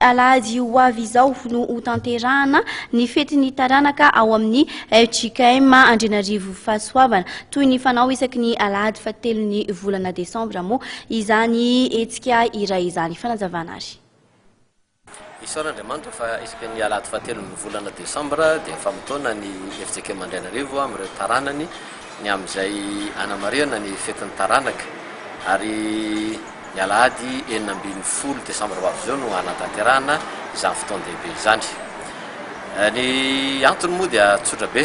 Alahady ho avy izao no hotanterahana ny fetin'ny taranaka ao amin'ny fjkm Andrianarivo Fahasoavana. Toy ny fanao isaky ny alahady fahatelon'ny volana desambra moa izany hetsika iray izany. Fanazavana ary. Isaorana Andriamanitra fa isaky ny alahady fahatelon'ny volana desambra dia efa mitaona ny fjkm Andrianarivo amin'ireo taranany ny amin'izay hanamarihana ny fetin'ny taranaka ary ny alahady 16 desambra ho avy izao no hanatanterahana izany fotoan-dehibe izany. Ny antony moa dia tsotra be,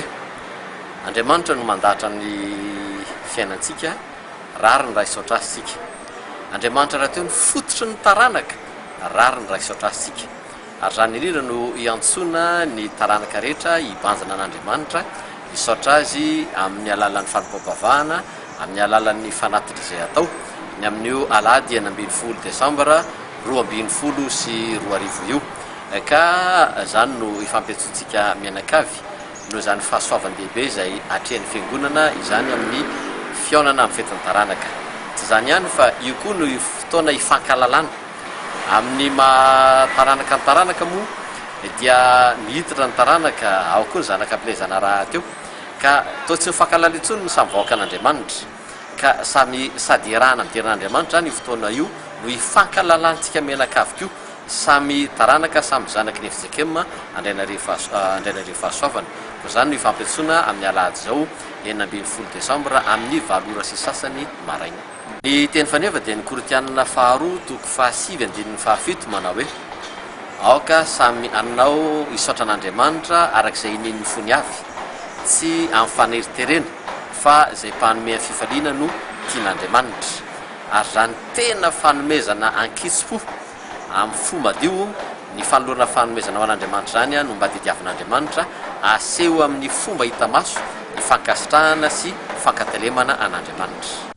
Andriamanitra no mandahatra ny fiainantsika, rariny raha hisaotra azy isika. Andriamanitra rahateo no fototry ny taranaka, rariny raha hisaotra azy isika. Ary izany indrindra no iantsoana ny taranaka rehetra hibanjina an'Andriamanitra, hisaotra Azy amin'ny alalan'ny fanompoam-pavahana, amin'ny alalan'ny fanatitra izay atao, ny amin'io alahady 16 desambra 2012 io. Ka izany no ifampiantsoantsika mianakavy, noho izany fahasoavan-dehibe izay atrehin'ny Fiangonana izany amin'ny fihaonana amin'ny fetin'ny taranaka. Tsy izany ihany fa io koa no fotoana ifankahalalana. Amin'ny maha taranaka ny taranaka moa dia miditra ny taranaka, ao koa ny zanaka ampielezana rahateo. Ka toa tsy mifankahalala intsony ny samy vahoakan'Andriamanitra. Ka samy sady iarahana midera an'Andriamanitra izany io fotoana io no ifankahalalantsika mianakavy koa, samy taranaka, samy zanaky ny fjkm Andrainarivo Andrainarivo Fahasoavana. Koa izany no ifampiantsoana amin'ny alahady izao 16 desambra amin'ny valo ora sy sasany maraina. Ny teny faneva dia ny Korintianina faharoa toko fahasivy andininy fahafito manao hoe, Aoka samy hanao hisaotra an'Andriamanitra araka izay inian'ny fony avy, tsy amin'ny faneriterena, fa izay mpanome amin'ny fifaliana no tian'Andriamanitra. Ary izany tena fanomezana an-kitsim-po, amin'ny fo madio, ny fanolorana fanomezana ho an'Andriamanitra izany no mba tediavin'Andriamanitra, aseho amin'ny fomba hita maso ny fankasitrahana sy fankatelemana an'Andriamanitra.